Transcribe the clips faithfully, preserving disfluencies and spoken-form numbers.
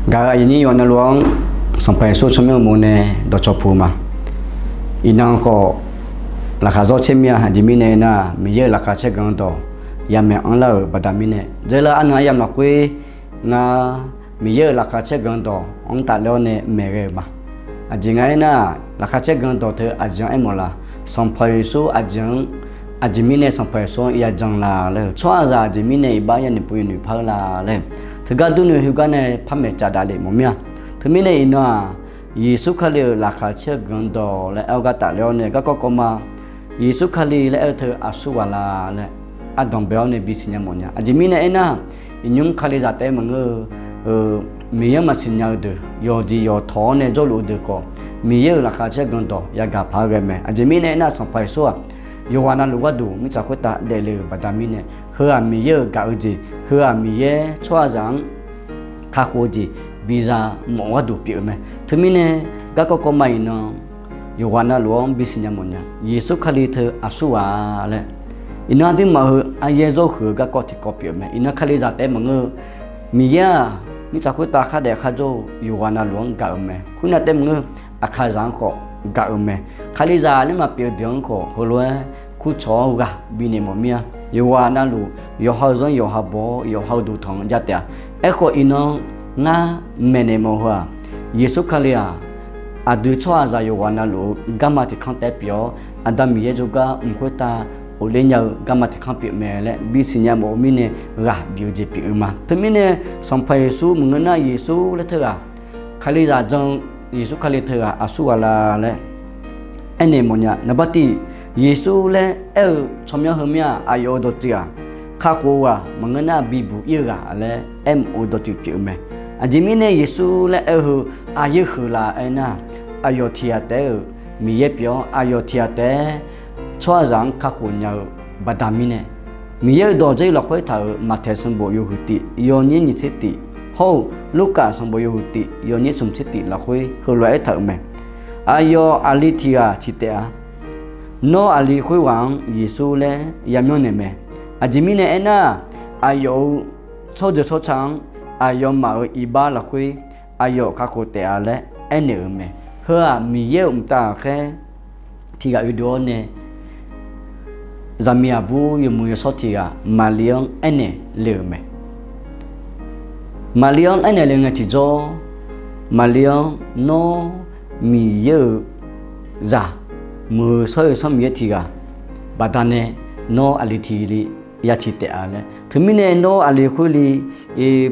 Gaq-euq aqyuif nyir yawqha navluf-anr Sanqpaq Yeqsur tsawrmyanr uqmov nae dawqcawq puq ma. Iqnan khawf, laqkhaq zawr tser mir-a. Aqjeq mirnae aernar, Miqyaer-euq laqkhaq caerganq dawq yamaeq anrlar-euq baqda mirnae, dzeurlar arnan aryamq lafkhoer ngar Miqyaer-euq laqkhaq caerganq dawq-anr tafler-awr nae maeqghae-euq ma. Aqjeq nga aernar, laqkhaq caerganq dawq teu aqjeq-anr aermawf la? Sanqpaq Yeqsur aqjeq-anr, aqjeq mirnae Sanqpaq Yeqsur-anr ya jan la laer-eu, tsawrhaqzaq aqjeq mirnae iqbax yanoeq pov yanoeq par-eu la laer-eu, teugar durnoeq heugar nae par maeqcaf daf lef mawf mir-a. Teumirnae iqnan-aq, Yeqsur Kali-euq laqkhaq caerganq dawq laer aer-awr gar tafler-awr nae garkawv kawv ma, Yeqsur Kali laer aer-eu teu aqsurghaq la laer ardanq bae-awr nae bisiq nya mawf nya. Aqjeq mirnae aernar, iqnymr Kalizaq taef-aer maqngeur-eu, Miqyaer-anr maqsiq nya-eu deuq, yawqjeq yawqtawq-awr nae jawrluf-eu deuq khawf, Miqyaer-euq laqkhaq caerganq dawq yagaq paq-aer ghae mae. Aqjeq mirnae aernar, Sanqpaq Yeqsur-aq, yawqghaq navluf gharduq mirtsaq khoertav daefle-euq baqda mirnae, heu-aq Miqyaer-euq gaq-eu jeq, heu-aq Miqyaer tsawrhaqzaq-anr kakhof-eu jeq biza mawf gharduq pyeuf-eu mae. Teumirnae, garkawv kawv ma iqnan yawqghaq navluf-anr bisiq nya mawf nya. Yeqsur Kali teu aqsurghaq laer, iqnan aqduimaf heu aryaer zawr huiq-eu garkawv tiqkawv pyeuf-eu mae. Iqnan Kalizaq taef-aer maqngeur-eu, Miqyaer-aq mirtsaq khoertav khardaef kharjawr-eu yawqghaq navluf-anr gaq-euq mae. Khoernav taef maqngeur, aqkaqzaq-anr khawf gaq-euq mae. Kalizaq laer maqpyeuf-eu deuq-anr khawf heulof-aer kurcawq-awr ghaq bifnaeq mawf mir-a. Yawqghaq navluf yawqha-eu zanr yawqha baw-awr yawqha-eu duqtanq-anr jar taef-a. Aerkhawf iqnan ngar maeqnaeq mawf heu-aq, Yeqsur Kali-aq, aqdui tsawrhaqzaq yawqghaq navluf-eu garma tiq kanr taef pyeuf-awr, Aqda Miqyaer jawrgar mq khoertav ghofler nya-eu garma tiq kanr pyeuf mae laer bisiq nya mawf-eu mirnae ghaq bif-eu jeq pyeuf-eu ma. Teumirnae Sanqpaq Yeqsur maqngeur nar, Yeqsur laer teughaq, Kalizaq jan-eu Yeqsur Kali teughaq aqsurghaq la laer aernaeq mawf nya. Naqbar tiq, Yeqsur laer aer-eu tsawrmyanr heu mir-aq, aqyawf-euq dawqtsuif-aq, kakhof-eu ghaq maqngeur nar bibuq ir-eu ghaq laer aermawf-eu dawqtsuif pyeuf-eu mae. Aqjeq mirnae Yeqsur laer aer-eu heu aqyaer huiq la aernar, aqyawf tiq ghaq taef-aer-euq Miqyaer pyeuf-awr, aqyawf tiq ghaq taef-aer tsawrhaqzaq-anr kakhof nya-eu baqda mirnae, Miqyaer-euq dawq Jarlif lafkhoer taq-euq Maqtaeq sanqbof yawhuiq tif yawnyir nyiq tser tif, hawr-eu Lurkaf sanqbof yawhuiq tif yawnyir smq tser tif lafkhoer heulof-aer aertaq-euq mae. Aqyawf aqli tiq ghaq ciq taef-a. Nawr aqli khoerghaq-anr Yeqsur laer yamyanr naeq mae. Aqjeq mirnae aernar, aqyawf-euq tsawrjeuq tsawrca-anr aqyawfmaf-euq iqbax lafkhoer aqyawf kakhof taef-a laer aernaeq-euq mae. Heu-aq Miqyaer-euq mqtav ghaqkhaer tiq ghaq oedov-awr nae zaqmiq aqbur yawmuiq yawshawr tiq ghaq Maqli-anr aernaeq le-euq mae. Maqli-anr aernaeq le ngae tiqjawr, Maqli-anr nawr Miqyaer-euq zaq, muiq-eu shawr-eu Sanr Miqyaer tiq ghaq baqdanae nawr aqli tiq li ya ciq taef-a laer. Teumirnae nawr aqli khoerli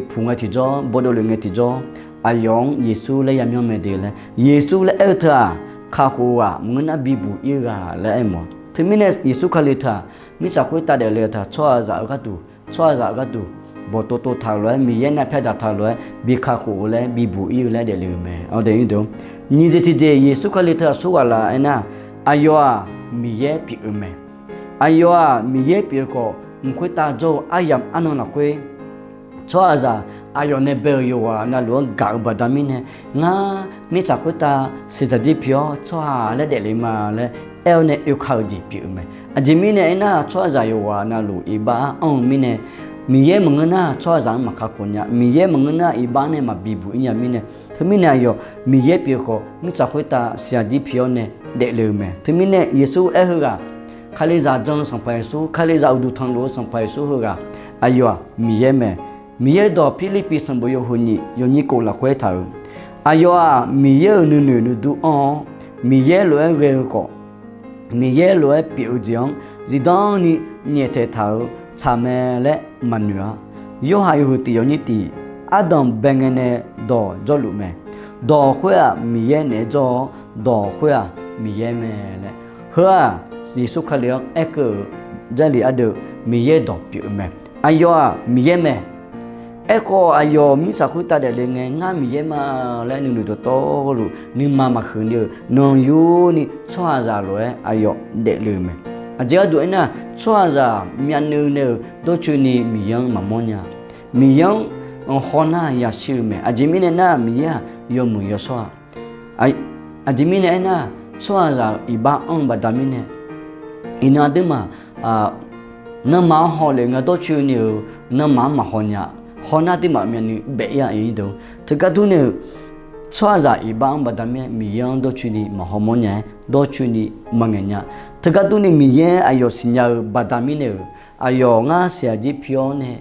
puq ngae tiqjawr, bawdov lef ngae tiqjawr, aqyawf-anr Yeqsur laer yamyanr mae de laer. Yeqsur laer aer-eu teu-aq, kakhof-eu ghaq maqngeur nar bibuq ir-eu ghaq laer aer-eu mae. Teumirnae Yeqsur Kali teu-aq, mirtsaq khoertav daefle-eu taq tsawrhaqzaq-eu gharduq, tsawrhaqzaq-eu gharduq bawqtov tov taq-eu lof-aer, Miqyaer nar pyar daq taq-eu lof-aer bi kakhof-eu laer bibuq ir-eu laer daefle-euq mae. Nyiq jeq tiqjeq Yeqsur Kali teu aqsurghaq la aernar, aqyawf-aq Miqyaer pyeuf-eu mae. Aqyawf-aq Miqyaer pyeuf-eu khawf, mq khoertav jawr-eu aryamq arnan lafkhoer tsawrhaqzaq aqyawf nae bae-euq yawqghaq navluf-anr gaq-eu baqda mirnae, ngar mirtsaq khoertav siqdzaq jir pi-awr tsawrhaq laer daefle ma laer aer-awr nae oekar-eu jeq pyeuf-eu mae. Aqjeq mirnae aernar, tsawrhaqzaq yawqghaq navluf iqbax-anr anr-eu mirnae, Miqyaer maqngeur nar tsawrhaqzaq-anr maqkakhof nya, Miqyaer maqngeur nar iqbax nae maqbi buq ir nya mirnae, teumirnae aqyawf Miqyaer pyeuf khawf mirtsaq khoertav siqdzaq jir pi-awr nae daefle-eu mae. Teumirnae Yeqsur aer heughaq, Kalizaq jan-eu Sanqpaq Yeqsur, Kalizaq uqduq tanqluf-eu Sanqpaq Yeqsur heughaq, aqyawf-aq Miqyaer mae. Miqyaer dawq Pirlirpiv sanqbof yawhuiq nyiq yawnyir kof lafkhoer aertaq-euq, aqyawf-aq Miqyaer-euq nuinoeq nuidur anr-awr, Miqyaer lof-aer ghae-eu khawf, Miqyaer lof-aer pyeuf-eu jeq-anr zifdan ni nyaeftaeq taq-euq tsaq mae laer maqnoeq-a. Yorhaq yawhuiq tif yawnyir tif, ardanq bae ngae nae dawq jawrluf mae. Dawq khoer-aq Miqyaer naeq-aer jawr-awr, dawq khoer-aq Miqyaer mae laer. Heu-aq Yeqsur Kali-anr aerkeuv-euq Jarlif ardeuv Miqyaer dawq pyeuf-eu mae. Aqyawf-aq Miqyaer mae. Aerkhawf aqyawf mirtsaq khoertav daefle ngae ngar Miqyaer ma laer nuinoeq dawqtawvluf nuima maqhuiq ni-euq nanqyurni tsawrhaqzaq lof-aer aqyawf daefle-euq mae. Aqjeq gharduq aernar, tsawrhaqzaq myavnuiv nae-euq dawrcoeni Miqyaer-anr maqmawr nya. Miqyaer-anr anqhaw nar yashir-eu mae. Aqjeq mirnae aernar, Miqyaer-aq yawmuiq yawshawr-a. Aqjeq mirnae aernar, tsawrhaqzaq-euq iqbax anr-eu baqda mirnae, iqnan aqduimaf nanqma-anr hawlef ngae dawrcoeni-euq nanqma-anr maqhaw nya. hawnar aqduimaf myavnuiv baef-ir-a. Teugar durni-euq tsawrhaqzaq iqbax-anr baqda mir-aer Miqyaer-anr dawrcoeni maqhaw mawrnya-aer dawrcoeni maqngaeq nya. Teugar durni Miqyaer aqyawf siqnya-eu baqda mirnae-euq aqyawf ngar siq aqjir pi-awr nae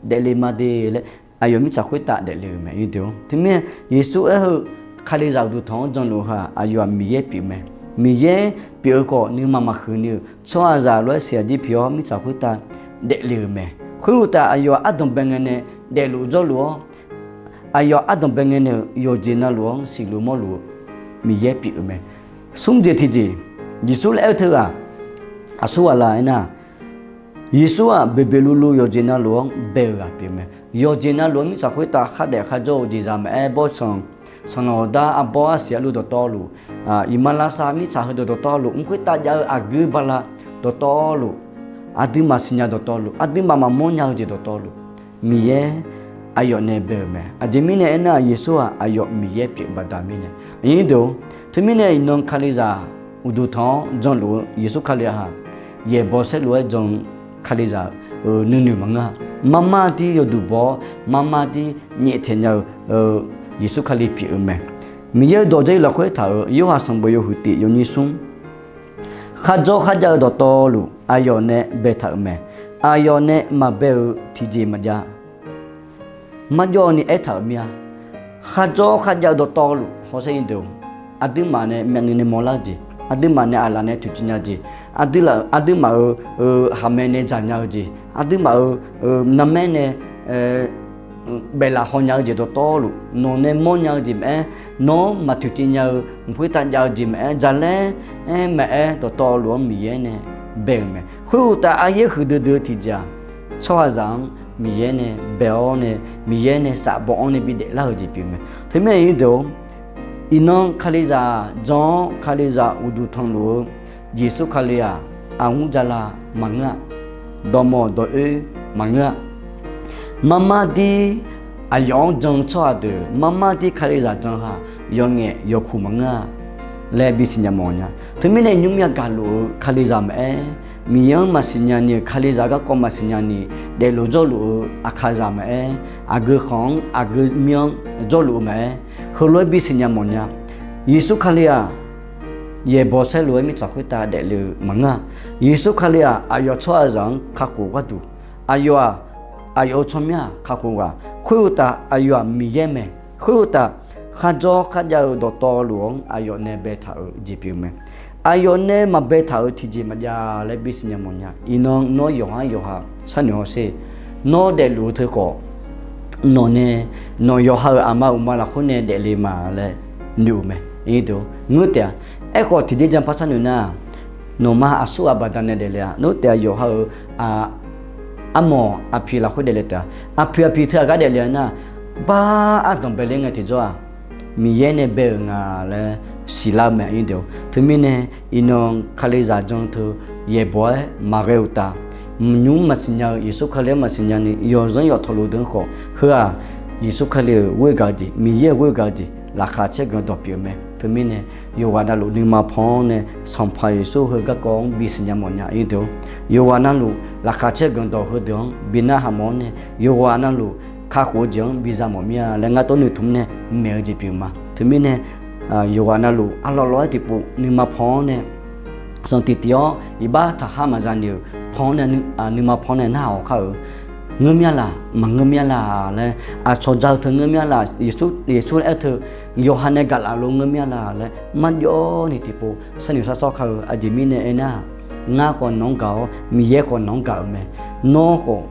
daefle ma de laer aqyawf mirtsaq khoertav daefle-euq mae. Teumirnae Yeqsur aer-eu Kalizaq uqduq tanq-anr janluf-eu heu-aq aqyawf-aq Miqyaer pyeuf mae. Miqyaer pyeuf-eu khawf nuima maqhuiq ni-euq tsawrhaqzaq lof-aer siq aqjir pi-awr mirtsaq khoertav daefle-euq mae. Khoeruqtaf aqyawf-aq ardanq bae ngae nae daefluf jawrluf-awr aqyawf ardanq bae ngae nae-euq yawqjeq navluf-anr siqluf mawrluf-eu Miqyaer pyeuf-eu mae. Smr jeq tiqjeq, Yeqsur laer aer-eu teughaq aqsurghaq la aernar, Yeqsur-aq beqbeq luvluv yawqjeq navluf-anr bae-eu ghaq pyeuf mae. Yawqjeq navluf-anr mirtsaq khoertav khardaef kharjawr-eu jeqzaq maqaer, bawrtsanq, sanqlanq ghawqdar arbawr arsiq arlu dawqtawvluf, iqmalavshav mirtsaq heudeuq dawqtawvluf, mq khoertav jav-eu aqgeu bala dawqtawvluf, aqduimaf siqnya dawqtawvluf, aqduimaf maqmawr nya-eu jeq dawqtawvluf, Miqyaer aqyawf nae bae-euq mae. Aqjeq mirnae aernar-aq, Yeqsur-aq aqyawf Miqyaer pyeuf baqda mirnae. Aqyuif deuq-or, teumirnae iqnan Kalizaq uqduq tanq-anr janluf-eu Yeqsur Kali-aq haq, yaeqbawq saerlu-aer jan-eu Kalizaq-euq nuinoeq maqngeur-a. Marmar dir yawduq baw-awr, marmar dir nyaeftaeq nya-eu Yeqsur Kali pyeuf-eu mae. Miqyaer-euq dawq Jarlif lafkhoer taq-euq Yorhaq sanqbof yawhuiq tiq yawnyir smr, kharjawr kharjav-eu dawqtawvluf aqyawf nae baetaq-euq mae. Aqyawf nae maqbae-euq tiqjeq maqjav. Marjawv ni aertaq-euq mir-a. Kharjawr kharjav-eu dawqtawvluf hawsher nyi deuq, aqduimaf nae myavnuiv nae mawrlar-eu jeq, aqduimaf nae aqlaf nae toeqciv nya-eu jeq, aqduimaf-euq haqmae nae dzaq nya-eu jeq, aqduimaf-euq narmaer nae baeflaf haw nya-eu jeq dawqtawvluf, nawq nae mawrnya-eu jeq maqaer, nawr maqtoeqciv nya-eu mq khoertav jav-eu jeq maqaer, jaqlaer aer maqaer, dawqtawvluf-anr Miqyaer nae bae-euq mae. Khoeruqtaf aryaer huiqdui dui-eu tiqjeq-aq, tsawrhaqzaq-anr Miqyaer nae bae-awr nae, Miqyaer nae safbaw-anr nae bidaef lar-euq jeq pyeuf mae. Teumirnae aqyuif deuq-or, iqnan Kalizaq jan-awr Kalizaq uqduq tanqluf-eu Yeqsur Kali-aq, aqmur jala maqngeur-a. Dawqmawq dawqoer maqngeur-a. Marmar dir aqyawf-anr jan-eu tsawrhaq deuq, marmar dir Kalizaq jan-eu haq, yawqngaef yawkuq maqngeur-a laer bisiqnya mawf nya. Teumirnae nymr yagaq luf-eu Kalizaq maqaer, Miqyaer-anr maqsiqnya ni-euq Kalizaq garkawv maqsiqnya ni daefluf jawrluf-eu aqkaqzaq maqaer, aqgeu khanq-anr aqgeu mir-anr jawrluf-eu maqaer, heulof-aer bisiqnya mawf nya. Yeqsur Kali-aq, yaeqbawq saerlu-aer mirtsaq khoertav daefle-eu maqngeur-a. Yeqsur Kali-aq, aqyawf tsawrhaqzaq-anr kakhof gharduq, aqyawf-aq, aqyawf-euq tsawrmyanr-aq kakhof ghaq, khoeruqtaf aqyawf-aq Miqyaer mae. Khoeruqtaf kharjawr kharjav-eu dawqtawvluf-anr aqyawf nae baetaq-euq jeq pyeuf mae. Aqyawf nae maqbaetaq-euq tiqjeq maqjav laer bisiqnya mawf nya. Iqnan nawr yawqhar yawqha sharnoeq hawsher. Nawr daefluf-eu teu khawf, nawq nae, nawq yawqha-euq aqma uqma lafkhoer nae daefle ma laer noeq-euq mae. Ngeur taef-a. Aerkhawf tiqjeq janr par sharnoeq nar, nawqma aqsurghaq baqdanae daefle-a. Ngeur taef-a, yawqha-euq armawf aqpiq lafkhoer daefle taef-a. Aqpiq aqpiq teughaq gar daefle-a nar, bar ardanq baeler ngae tiqjawr-aq, Miqyaer nae bae-euq nga laer siqlar-eu mae. Teumirnae iqnan Kalizaq jan teu yaeqbawq-aer maqghae-eu uqtaf, nymr maqsiqnya-eu Yeqsur Kali-anr maqsiqnya ni yawzanr yawqtawqluf deuq-anr khawf, heu-aq Yeqsur Kali-euq ghoer gaq-eu jeq, Miqyaer-euq ghoer gaq-eu jeq laqkhaq caer guiqlanq dawq pyeuf-eu mae. Teumirnae yawqghaq navluf nuima pan-awr nae Sanqpaq Yeqsur heugar kawv-anr bisiqnya mawf nya. Yawqghaq navluf laqkhaq caer guiqlanq dawq heudeuq-anr bi narhaq mawf-awr nae, yawqghaq navluf kakhof-eu jeq-anr biza mawf mir-a laer ngar tawrnuiq tmq nae maeq-eu jeq pyeuf ma. Teumirnae yawqghaq navluf arlawr lawr-aer tiqpov nuima pan-awr nae, sanqtiq tiq-awr iqbax taqkhar maqza ni-euq pan-awr nae, nuima pan-awr nae narhaq hawkar-euq, ngeur mir-a laq, maqngeur mir-a laq laer, aqcawq ja-eu teu ngeur mir-a laq, Yeqsur, Yeqsur aer teu yawqha nae gaqlaf lof ngeur mir-a laq laer marjawv ni tiqpov sharnoeq sharshawr kar-eu. Aqjeq mirnae aernar, ngar khawf nawq-anr gaq-awr Miqyaer khawf nawq-anr gaq-euq mae. Nawr khawf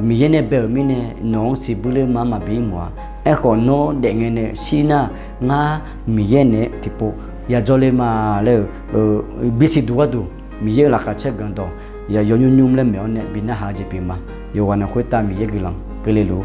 Miqyaer nae bae-euq mirnae nawq-anr siqbuir ler ma maqbi mawf-a. Aerkhawf nawr daef ngae nae shir nar, ngar Miqyaer naeq-aer tiqpov yajawr ler ma laer-eu bisiq duq gharduq, Miqyaer-euq laqkhaq caer guiqlanq dawq yawqnymr nymr laer maeq-awr nae bi narhaq-eu jeq pyeuf ma. Yawqghaq navluf khoertav Miqyaer guiqlanq keuvle luf-ur.